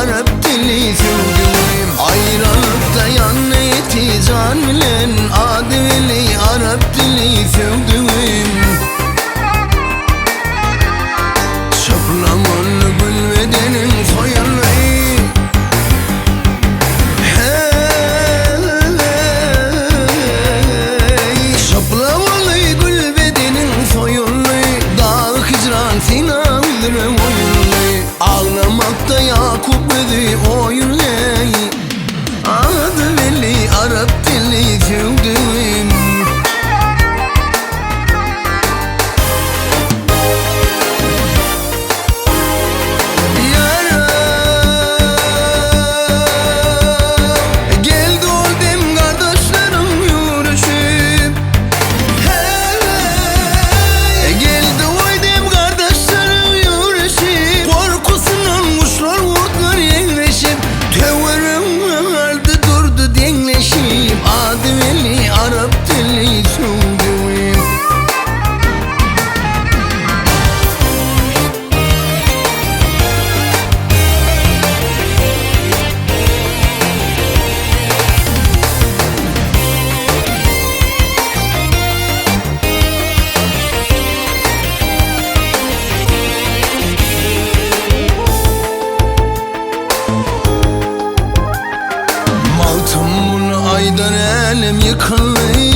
Arap dili söwdügim. Aýralykda ýandy eti jan bilen, Ady weli Arap dili söwdügim. Çyplamaly gül bedeniň soýuldy. Heý, çyplamaly gül bedeniň soýuldy. Dagy hijran syna üzre goýuldy. Aglamakda Ýakup gözi oýuldy. Ady belli arap dilli söwdügim. Geldi ol dem gardaşlaryň ýürüşip. Hey! Geldi ol dem gardaşlaryň ýürüşip. Gorkusyndan guşlar gurtlar ýegreşip. Töweregine galdy durdy deňleşip. Ady belli arap dilli söwdügim. Magtymguly aýdar älem ýykyldy.